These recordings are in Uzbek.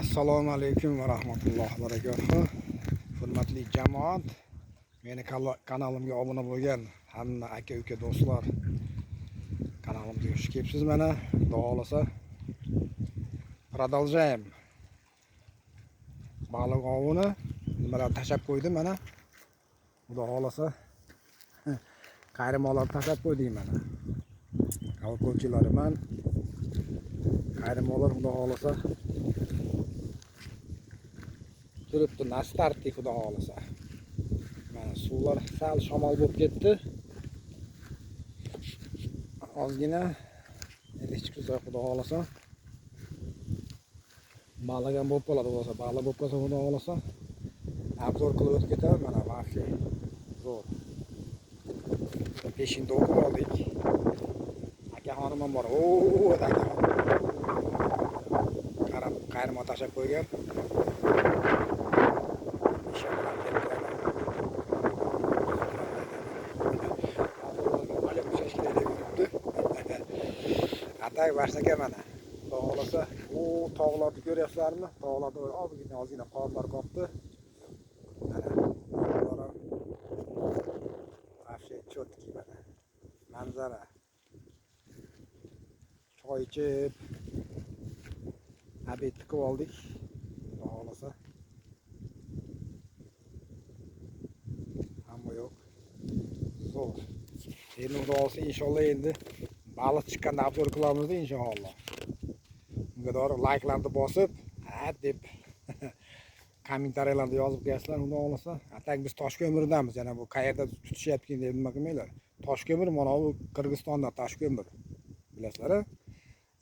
Assalomu alaykum va rahmatullohi va barakatuh. Hurmatli jamoat, meni kanalimga obuna bo'lgan hamma aka uka do'stlar, kanalimga xush kelibsiz mana. Xudo xohlasa, продолжаем. Baliq ovini nimalar tashlab qo'ydim mana. Xudo xohlasa, qaymoqlarni tashlab qo'ydik mana. Колокольчиклari man. Qaymoqlar, xudo xohlasa, turibdi на старте, xudo xohlasa. Mana suvlar sal shamol bo'lib ketdi. Ozgina endi hech qilsa, xudo xohlasa, baliq ham bo'lib qoladi bo'lsa, baliq bo'lib qolsa, xudo xohlasa, обзор qilib o'tib ketaman mana, вообще zo'r. Peshinda o'qib oldik. Akaxonim ham bor. O, akaxonim. Qarab, qayirmoq tashlab qo'ygan. Ishim bilan kelib kiraman. Baliq ushlash kerak deb yuribdi. Atak boshqa mana. Xudo xohlasa, u tog'larni ko'ryapsizlarmi? Tog'larda ozgina ozgina qorlar qopti. Mana tog'lar ham вообще четкий mana. Manzara. Choy ichib, обед qilib oldik. Xudo xohlasa. Hamma yo'q. Zo'r. Endi xudo xohlasa, inshaalloh, endi baliq chiqqanda обзор qilamiz inshaalloh. Unga to'g'ri layklarni bosib, ha deb kommentariyalarda yozib qo'yasizlar, xudo xohlasa. А так biz Toshko'mirdamiz. Yana bu qayerda tutishyapti deb nima qilmanglar. Toshko'mir mana bu Qirg'izistonda Toshko'mir. Bilasizlar-a?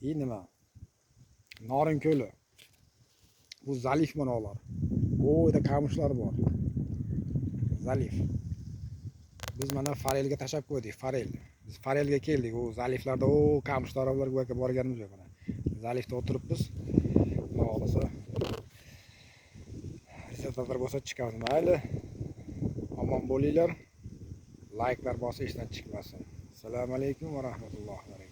И nima? Norin ko'li. Bu залив mana ular. U yerda камыш lar bor. Залив. Biz mana форель ga tashlab qo'ydik, форель. Biz форель ga keldik. U залив larda, u камыш taraflarga borganimiz yo'q mana. Залив da o'tiribmiz. Xudo xohlasa, rezultatlar bo'lsa chiqamiz. Mayli. Omon bo'linglar. Layklar bosib esdan chiqmasin. Assalomu alaykum va rahmatullohi va barakatuh.